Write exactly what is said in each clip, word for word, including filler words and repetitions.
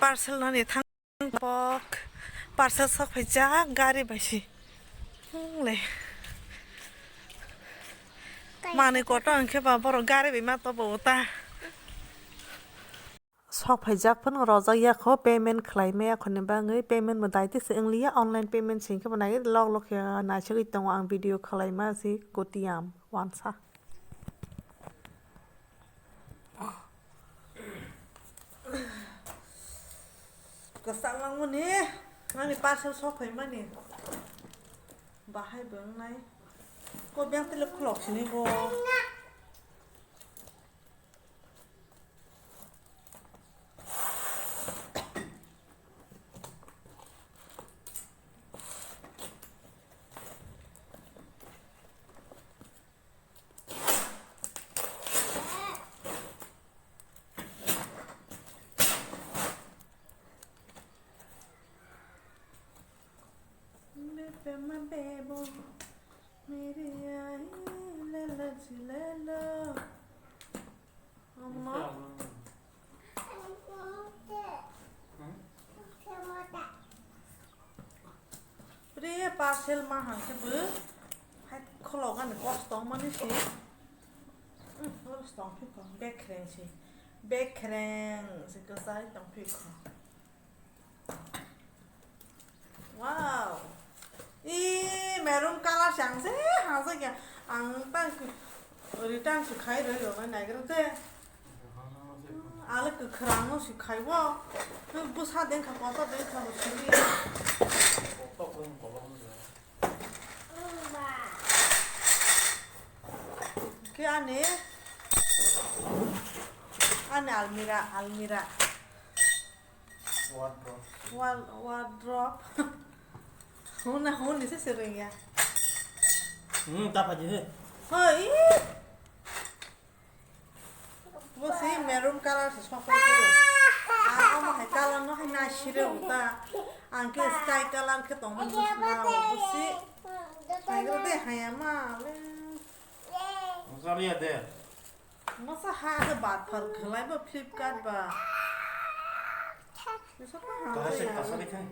Parcel nani thang bok. Parcel sok phaijak gari bai si. Hmm, le. Manwi kotor hwnkhe ba borok gari bai ma tobo ta. Sok phaijak phano rojak ya kho, payment khlai maya khoni bagwi. Payment bo daitwi se wng liya, online payment se hwnkhe bo nai lok lok khe naisagwi tongo ang video khlai ma si kotiyam wansa. Kwchang langmani ani parcel sok phaimani bahai bo wngnai. Ko biyang tele khulok sini bo. Bebe ma bebo, mere aaye lala ji lala. Amma. Pri parcel ma hangke bo hai khulok ani kosto mani si. Hmm, kosto tong phi ko. Bekreng si. Bekreng si kwchai tong phi ko. Wow. I maroon color si ang se hangsa kya. Ang ta return si khai roi roi nai nai gra de. Ale kwkhwrang no si khai bo. Bwsa deng kha, kotor deng kha bo sili. Khe ani, ani almira, almira. Wardrobe. Wal-, wardrobe. Huna huni se sereng ya. Hmm, tapa je he. Hoi. Bo si maroon color se sok pai tei. Ang omo hai color no hai nai sire uta. Ang khe sky color khe tongmani bo sina bo si. Hai ro de hai ama le. Ang kar ya de. Masa ha khe bat phal khlai bo Flipkart ba. Bisa pa ha. Kasa se, kasa de khai.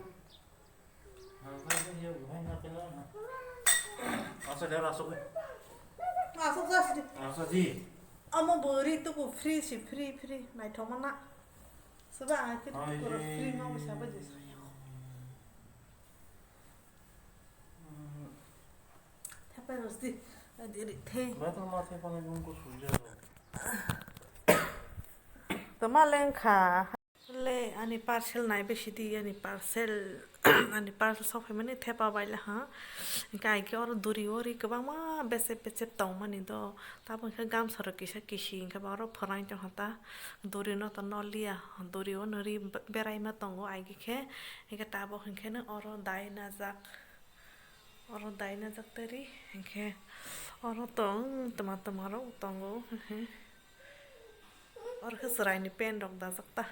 Asa dia rasuk. Asuk jas di. Asa di. Amo bori tu ku free si, free, free. Nai thoma na. Seba ang khe tu ku free ma bisa ba jis. Thapa ros di. Adi ri the. Ba tu ma the pa na jung ku suja. Toma lengkha. Le ani parcel nai besi di, ani parcel, ani parcel sok phaimani thepa bai le ha. Hingke ai khe oro duri o ri kwbangma besep besep tongmani do. Tabuk khe gamsa rok kisa kisi hingke ba oro phwrang tong kha ta. Duri no to noliya, duri o no ri berai ma tongo ai khe. Hingke tabuk hingke no oro dai najak. Oro dai najak tei ri hingke oro tong twma twma rok tongo. Oro khe chwraini pen rok dajak ta.